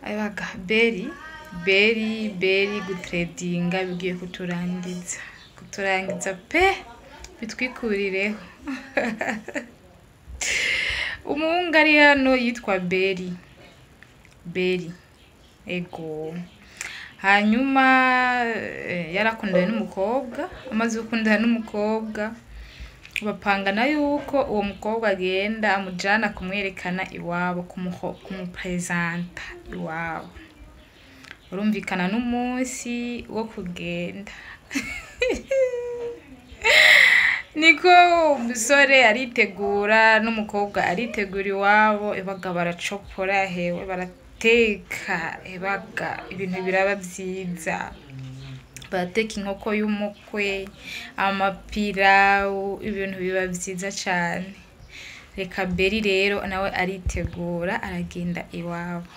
Abaga Beri Beri Beri gutredinga bigiye kuturangiza, kuturangiza pe, bitwikurireho. Umuhungu ari hano yitwa Beri Beri, ego. Hanyuma yarakundanye n'umukobwa, amaze gukundana n'umukobwa bapangana yuko uwo mukobwa agenda amujana kumwerekana iwabo, kumupresenta iwabo. Urumvikana n'umunsi wo kugenda. Niko umusore aritegura n'umukobwa aritegura iwabo, ebaga baracopora, hewe barateka, ebaga ibintu biraba vyiza. Barateka inkoko y'umukwe, amapirawu, ibintu biba vyiza cane. Reka Beri rero nawe aritegura aragenda iwabo.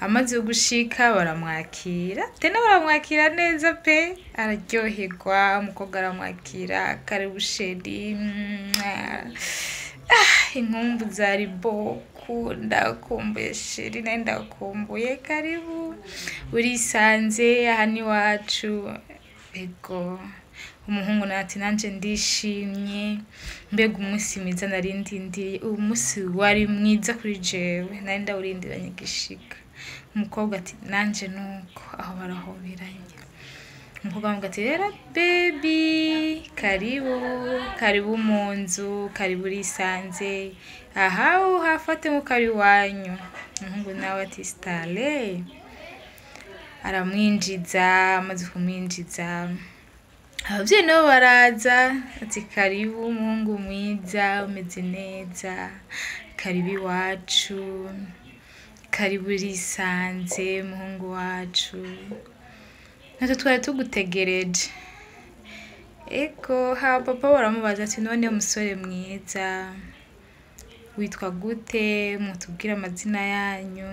Amaze gushika baramwakira, tena baramwakira neza pe, araryoherwa, umukobwa aramwakira, karibu chéri, inkumbu zari boku, ndakumbuye chéri, nari ndakumbuye, karibu, urisanze aha n'iwacu, ego. Umuhungu nawe ati nanje ndishimye, mbega umunsi mwiza nari ndindiriye, uwo munsi wari mwiza kuri jewe, nari ndawurindiranye igishika. Umukobwa ati nanje nuko, aho barahoberanye. Umukobwa aramubwira ati rero baby, karibu, karibu mu nzu, karibu urisanze, aha uhafate nkuko ari iwanyu. Umuhungu nawe ati stale, aramwinjiza, amaze kumwinjiza abavyeyi nabo baraza, ati karibu umuhungu mwiza, umeze neza, karibu iwacu, karibu urisanze muhungu wacu, natwe twari tugutegereje. Ego, ha papa baramubaza ati none umusore mwiza witwa gute, mutubwire amazina yanyu.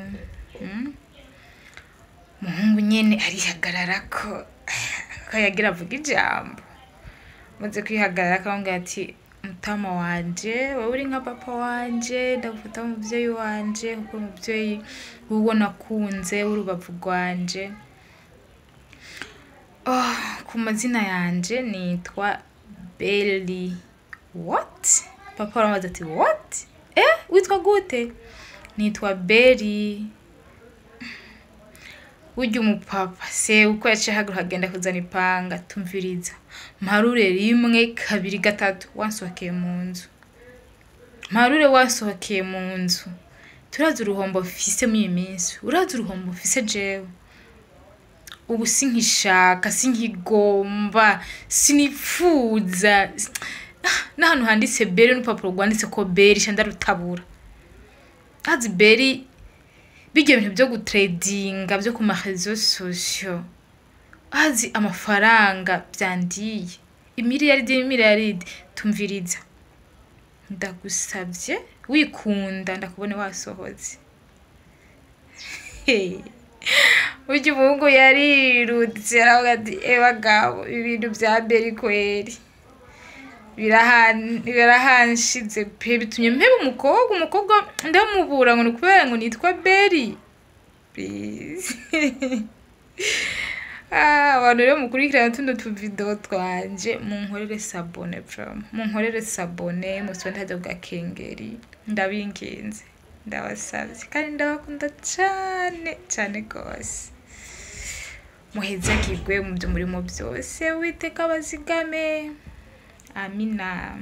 Umuhungu nyene arihagararako, ko yagira avuga ijambo, amaze kwihagararako aramubwira ati mutama wanje, wewe uri nka papa wanje, ndagufata nk'umuvyeyi wanje, kuko uri umuvyeyi w'uwo nakunze, w'urubavu rwanje. Oh, ku mazina yanje nitwa Beli. What? Papa aramubaza ati what? Witwa gute? Nitwa Beli. Burya umupapa se uko yaciye ahaguruka agenda kuzana ipanga, tumviriza mparure rimwe kabiri gatatu, wansohokeye mu nzu, mparure wansohokeye mu nzu. Turazi uruhombo mfise muri iyi minsi, urazi uruhombo mfise jewe, ubu sinkishaka, sinkigomba, sinipfuza n'ahantu handitse Beri n'urupapuro rwanditse ko Beri sha ndarutabura. Azi Beri bijya bintu byo gutredinga byo ku ma réseaux sociaux, azi amafaranga byandiye imiliyaridi n'imiliyaridi. Tumviriza ndagusavye, wikunda ndakubone wasohotse. Burya umuhungu yarirutse aravuga ati ebagabo, ibintu vya Beri kweri birahanshize pe, bitumye mpeba umukobwa, umukobwa ndamubura ngo ni kubera ngo nitwa Beri. Please. Abantu rero mukurikirana tuno tuvideo twanje, munkorere s'abonner vraiment, munkorere s'abonner, musonde haja ku gakengeri, ndabinginze, ndabasavye kandi ndabakunda cane cane gose. Muhezagirwe mu byo murimo byose, Uwiteka abazigame. Amina.